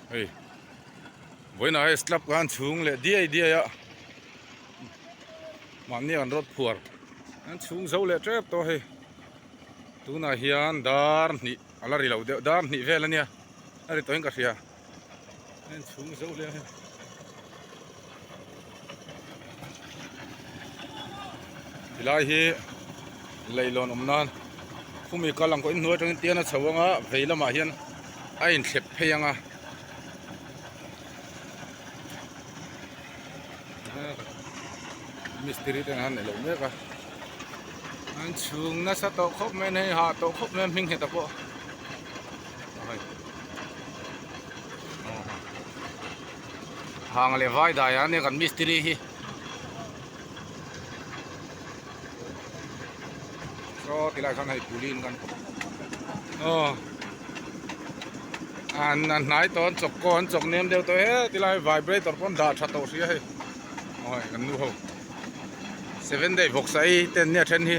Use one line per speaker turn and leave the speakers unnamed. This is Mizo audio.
Hei vawiinah hei slab khan chhung leh diai diai a mahni an rawt phuar an chhung zo leh tep tawh a hei tunah hian dar hnih a la ri lo deuh dar hnih vel a nia a ri tawhin ka hria a inchhung zo leh a hei. Tilai hi leihlawn awm nan khumi kal ang pawhin hnuai atangin tian a chho anga vei lamah hian a inthlep phei ang a. Mistiri te an neih loh mek a an chhung nasa tawh khawp mai a hei hah tawh khawp mai a hming nghet a pawh hang leh vai dai ah ania kan mistiri hi saw tilai khan hei puli in kan aw an a hnai tawh an chawk kaw an chawk nem deuh tawh he tilai vibrator pawh an dah tha tawh hrih a hei aw hei kan nu ho seven day vawksa ei te an nia then hi.